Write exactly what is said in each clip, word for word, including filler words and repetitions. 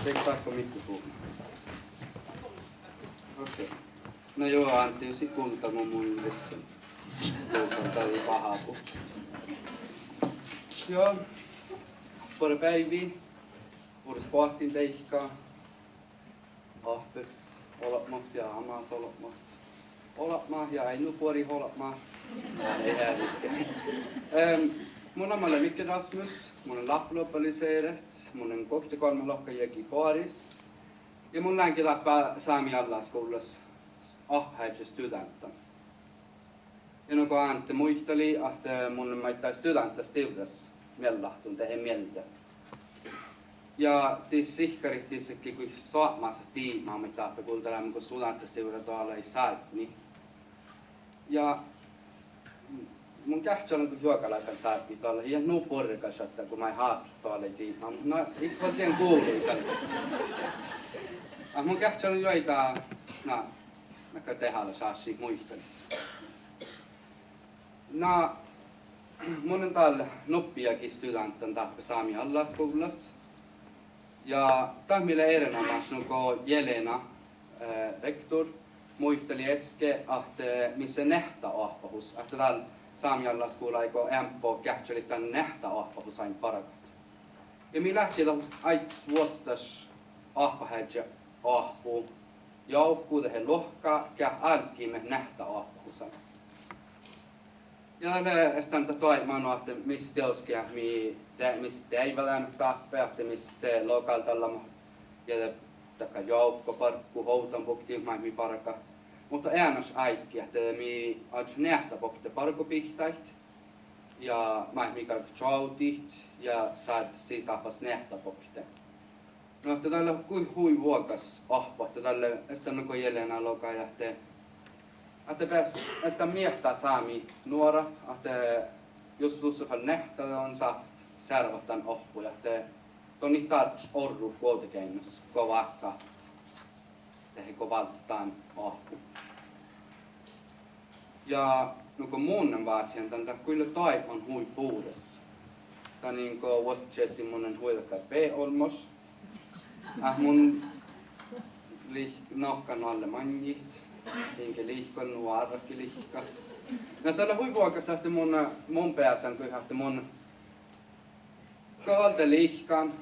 Tek dakko mikrofon. Okei. Na juo, Ánte, jus it guldat mu, mun vissan. Juo, dat lei baha buot. Juo. Buorre beaivi, bures boahtin deike, oahppes olbmot ja amas olbmot. Olbmát ja eai nu buorit olbmát. Eai, eai, eai, eai. Em, mu namma lea Mikkel Rasmus, mun lean láhpoluobbalis eret, mun lean guokte golbma lohká jagi boaris. Ja mun leange dáppe Sámi allaskuvllas oahpaheaddji studeanttan. Ja nugo Ánte muitalii ahte mun lean maiddái studeanttastivrras miellahttun dehe mielde. Ja dis sihkkarit, dis ledje goit soaibmásat diibmat maid dáppe guldaneamen go studeanttastivrra doalai sártni. Ja mun geahččalan goit juogalágan sártnit doallat, ja nu buorre gal šattai go moai hásttat doalai diibmat, muhto na, it vel dien gulu gal. Ah, mun geahččalan juoidá, na, na gal dehálaš áššiid muitalit. Na, mun lean dál nuppi jagi studeanttan dáppe Sámi allaskuvllas. Ja dat mii lea erenoamáš, nugo Jelena, eh, rektor, muitalii easka ahte mis lea neahttaoahpahus, ahte dál Sámi allaskuvla áiggi eambbo geahččalit dan neahttaoahpahusain bargat. Ja mii leat dat áibbas vuosttaš oahpaheaddjioahpu jávku dehe luohkká geat álggiimet neahttaoahpahusain. Ja dat lea, eh, dan dat doaibmat nu ahte mis dieđusge mii de-, mis deaivvadeamet dáppe, ahte mis de logaldallat ja de dakkár jávka barggut ovdanbuktiid maid mii bargat. Muhto eanaš áiggi ahte mii oažžut neahtta bokte bargobihtáid ja maid mii galgat čoavdit ja sáddet sisa fas neahtta bokte. Nu ahte dat lea hui, hui vuogas oahppu ahte dalle, es dan nugo Jelena logai ahte, ahte beassat, es dan miehtá sámi nuorat ahte jus dussat fal neahtta, dan sáhtát searvat dan oahppu ahte don it dárbbaš orrut guovdageainnus go vázzáhat dehe go válddát dan oahpu. Ja nugo mun lean vásihan dan, dat gal lea doaibman hui bures. Danin go vuosttaš čiežin mun lean hui dakkár B-olmmoš. Ah, mun lih-, nohkan nu alle maŋŋit, inge lihkon nu árrakkilihkat. Na dat lea hui vuogas ahte mun, mun beasan goit ahte mun galde lihkan,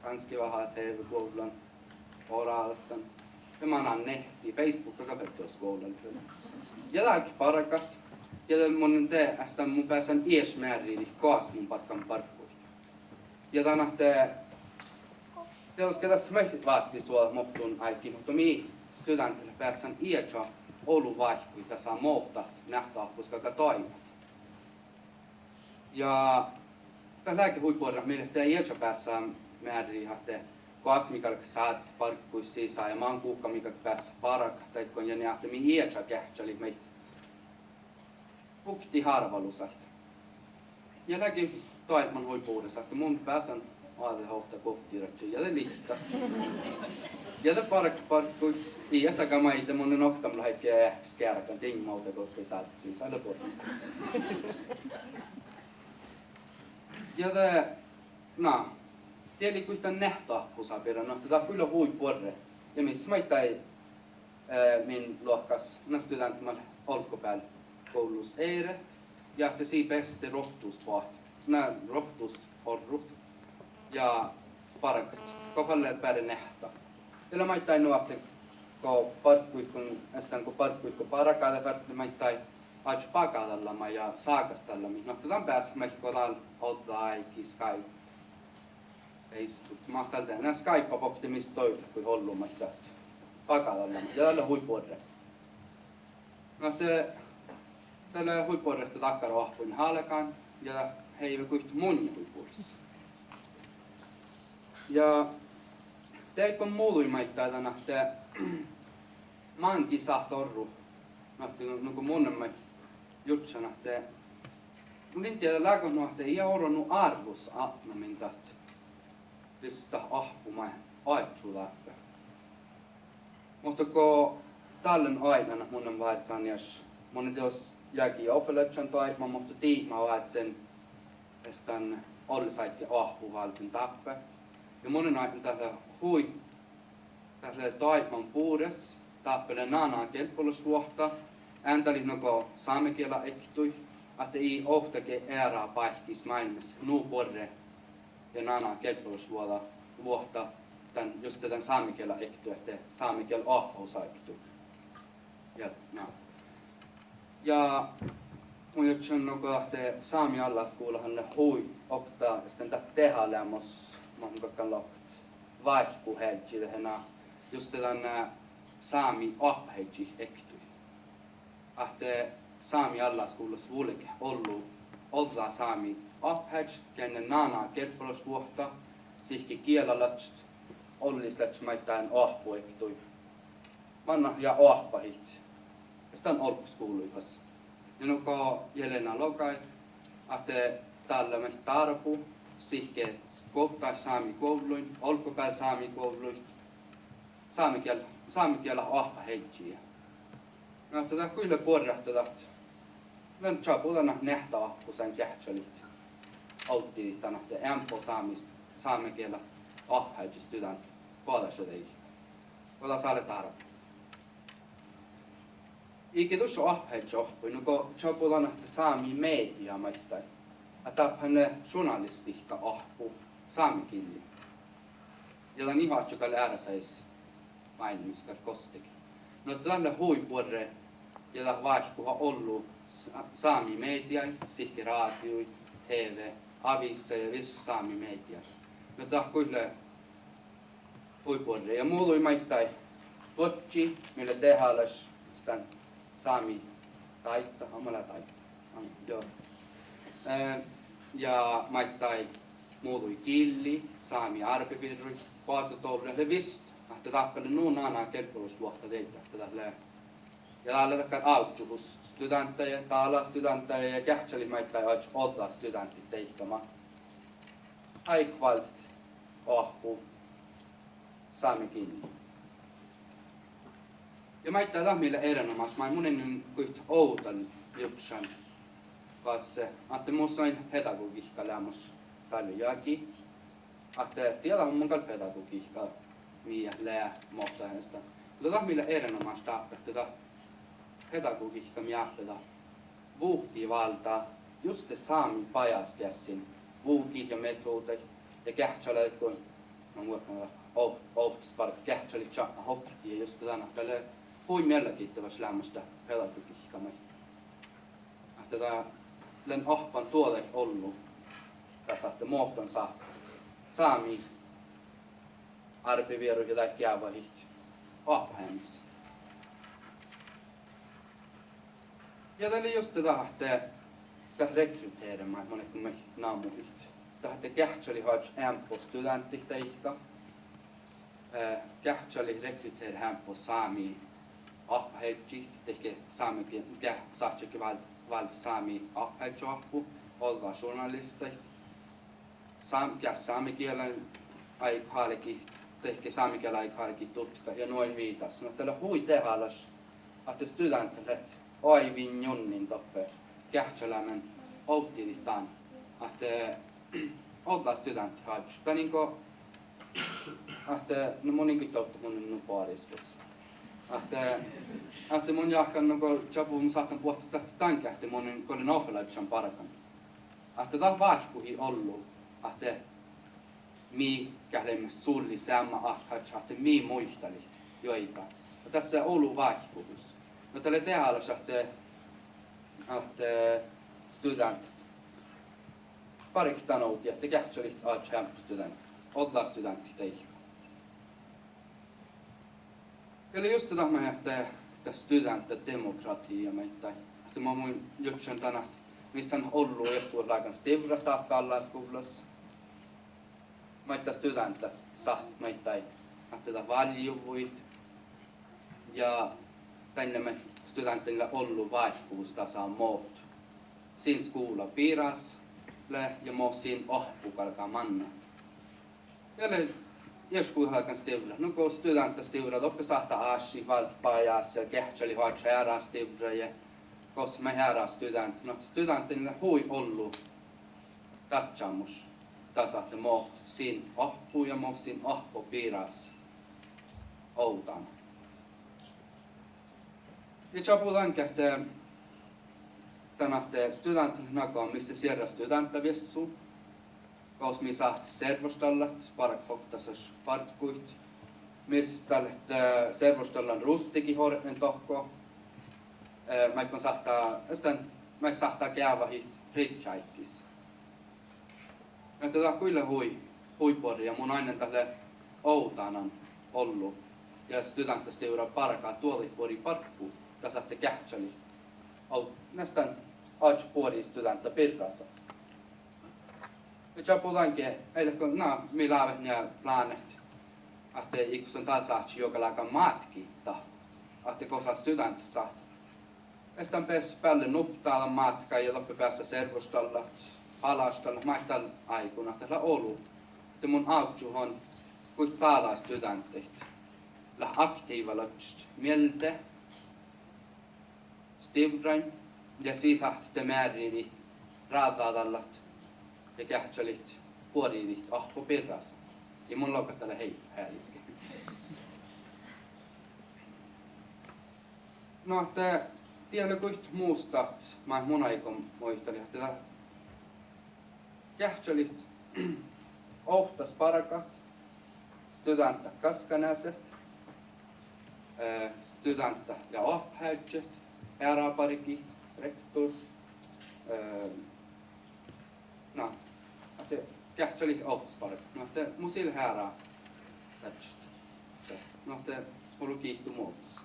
gánske veahá TV guvllan, oradastan, ja mannan nehtii, Facebooka gal fertejus guvllan. Ja dál bargat, ja de mun de, es dan mun beasan ieš mearridit goas mun barggan bargguid. Ja dan ahte, dieđusge das maid váttis oađe muhtun áiggi, muhto mii studeanttat beasat ieža olu váikkuid dasa mo dat neahttaoahpahus galgá doaibmat. Ja dat leage hui buorre, mii leat ieža beassat mearridit ahte goas mii galgat sáddet bargguid sisa ja man guhká mii galgat beassat bargat daikkon ja nie ahte mii ieža geahččalit maid buktit árvalusaid. Ja leage doaibman hui bures ahte mun beasan oađe ovtta guovttiradja ja de lihkat. Ja de bargat bargguid, ii ahte gal maide, mun lean okta láhkai eahkes geargan diŋgmođa galggai sáddet sisa, lea buorre. Ja de, na, dieđusge dan neahttaoahpahusa birra, nu ahte dat gal lea hui buorre. Ja mis maiddái, eh, min luohkás, na studeanttat mat leat olggobealde gullus eret, ja ahte sii beste ruovttus boahtá, na ruovttus orrut ja bargat go fal lea beare neahtta. Ja lea maiddái nu ahte go bargguiguin, es dan go bargguiguin bargat, de fertet maiddái oažžut bagadallama ja ságastallama, nu ahte dan beasat maid go dál ođđa áigi Skype, Facebook, mat dál de, na Skype bokte mis doivdat goit ollu maid dat bagadallama, ja dat lea hui buorre. Nu ahte dat lea hui buorre ahte dakkár oahpu in hálegan ja dat heive goit munnje hui bures. Ja de go muđui maiddái dan ahte máŋgii sáhttet orrut, nu ahte nugo mun lean maid jurddašan ahte mun in dieđe leago nu ahte ii oro nu árvvus atnamin dat, visot dat oahppu maid oažžu dáppe. Muhto go dál lean oaidnán ahte mun lean vázzán ieš, mun in dieđus jagi ovdálaččain doaibmán, muhto diibmá vázzen es dan ollesáigge oahpuhuvaldin dáppe. Ja mun lean áiggun dat lea hui, dat lea doaibman bures dáppe lea nana gelbbolašvuohta, endalit nugo sámegiela ektui, ahte ii ovttagi eará báikkis máilmmis nu buorre ja nana gelbbolašvuohta, vuohta dan, juste dan sámegiela ektui, ahte sámegiel oahpahusa ektui. Ja, na. Ja mun jurddašan nugo ahte Sámi allaskuvla han lea hui okta, ja dan dat deháleamos, mun galggan lohkat, váikkuheaddji dehe na, juste dan, eh, sámi oahpaheaddjit ektui. Ahte Sámi allaskuvllas vulget ollu ođđa sámi oahpaheaddjit geainna nana gelbbolašvuohta, sihke gielalaččat, ollislaččat maiddái oahpu ektui. Mannat ja oahpahit, es dan olggos skuvlui fas. Ja nugo Jelena logai, ahte dál lea maid dárbu, sihke guovddásit sámi guovlluin, olggobealde sámi guovlluid, sámegiel-, sámegielat oahpaheaddji. Na ahte dat gal lea buorre ahte dat, dat čabu dan ahte neahta oahpu son geahččalit ovddidit dan ahte eambbo sámi, sámegielat oahpaheaddjit studeanttat boađášedeigis. Go dat sale dárbu. Iige dušše oahpaheaddjioahpui, nugo čabu dan ahte sámi media maiddái. Ahte dáppe han lea journalistihkka oahppu sámegillii. Ja dan ii oaččo gal eará sajis máilmmis gal gostege. Nu ahte dat lea hui buorre, ja dat váikkuha ollu s-, sámi mediai, sihke rádioi, TV, aviissai ja visot sámi mediai. Nu ahte dat gal lea hui buorre. Ja muđui maiddái, vuodjit mii lea dehálaš, dan sámi dáidda, amma lea dáidda, jo. Eh, ja maiddái muđui gillii, sámi árbevirrui, boazodollui, lea visot ahte dáppe lea nu nana gelbbolašvuohta dieid ahte dat lea. Ja dál lea dakkár ávžžuhus studeanttaide, dálá studeanttaide ja geahččalit maiddái oažžut ođđa studeanttat deike mat áigut váldit oahppu sámegillii. Ja maiddái dat mii lea erenoamáš maid mun in goit ovdal jurddašan, fas ahte mus lei pedagogihkka leamaš dál jagi. Ahte dieđán mun gal pedagogihkka mii lea, muhto easta. Muhto dat mii lea erenoamáš dáppe ahte dat pedagogihkka mii dáppe dat vuhtii váldá juste sámi bajásgeassin vugiid ja metodaid ja geahččalaid go, na, vuokkan dat, o-, ovttasbargat geahččalit čatnat oktii ja juste dan ahte dat lea hui miellagiiddavaš leamaš dat pedagogihkka maid. Ahte dat lea oahppanduođaid ollu das ahte muhto sáhtát sámi árbevirut ja dáid geavahit oahpaheamis. Ja dat lea juste dat ahte dat rekruttering maid mun lean go maid namuhit. Dat ahte geahččalit oažžut eambbo studeanttat deike, eh, geahččalit rekrutteret eambbo sámi oahpaheaddjit deike sámegi-, ge-, sáhtášedje vál-, váldit sámi oahpaheaddjioahpu, ođđa journalistaid, sám-, geas sámegiela áigut álgit, deike sámegiela áigut álgit dutkat ja nu ain viidáseammat. Dat lea hui dehálaš ahte studeanttat leat oaivvi njunnin doppe geahččaleamen ovddidit dan ahte ođđa studeanttat oažžut. Danin go ahte, na mun in goit dovddat, mun lean nu boaris fas. Ahte, ahte mun jáhkán nugo čabu mun sáhtán buohccat ahte dan geahte mun in, go lean ovllažžan bargan, ahte dat váikkuhii ollu ahte mii geat leimmet sulli seamma áhčči ahte mii muitalit juoidá. Ja das lea olu váikkuhus. Na dat lea dehálaš ahte, ahte studeanttat barget dan ovdal ahte geahččalit oažžut eambbo studeanttat, ođđa studeanttat deike. Ja lea juste dat maid ahte dat studeantademokratiija maiddái. Ahte mun, mun jurddašan dan ahte mis han ollu iešguđetlágan stivrat dáppe allaskuvllas, maiddái studeanttat sáhttet maiddái ahte dat váljuvvojit. Ja dainna maid studeanttain lea ollu váikkuhus dasa mo-, sin skuvlabiras lea ja mo sin oahppu galgá mannat. Ja lea iešguđetlágan stivrat, nugo studeantastivra, doppe sáhttá áššit váldit bajás ja geahččalit oažžut eará stivra ja gos maid eará studeanttat. Nu ahte studeanttain lea hui ollu dadjamuš dasa ahte mo sin oahppu ja mo sin oahppobiras ovdána. Ja čabu dan ahte, dan ahte studeantat leat nagodan mis lea sierra studeantaviessu, gos mii sáhttit servoštallat bargat oktasaš bargguid, mis dat leat, eh, servoštallan rusttegit ortnen dohko, eh, maid go sáhttá, es dan, maid sáhttá geavahit fritsáiggis. Ahte dat gal lea hui, hui buorre ja mun áiggun dat lea ovdánan ollu. Ja studeanttastivra bargá duođaid buori barggu dasa ahte geahččalit o-, nes dan oažžut buori studeantta birrasa. Ja čabu dan ge-, eai leat go, na, mii lávet nie plánet ahte iigo son dál sáhtášii juogalágan mátki dahkkot, ahte gos studeantat sáhttit es dan beassat bealle nuppeallan mátkái ja doppe beassat servoštallat, falaštallat, maid dal áiggun. Ahte dat lea olu ahte mun ávžžuhan goit dálá studeanttaid leat aktiivvalaččat mielde, stivrain, ja sii sáhttit de mearridit ráđđadallat ja geahččalit buoridit oahppobirrasa. Ja mun logan dat lea heito heađis. Nu ahte die lea goit mustat maid mun áiggun muitalit, ahte dat geahččalit ovttas bargat, studeanttat gaskkaneaset, eh, studeanttat ja oahpaheaddjit, earábargit, rektor, eh, na, ahte geahččalit ovttas bargat, nu ahte mus ii leat eará dadjat. Nu ahte ollu giitu muotas.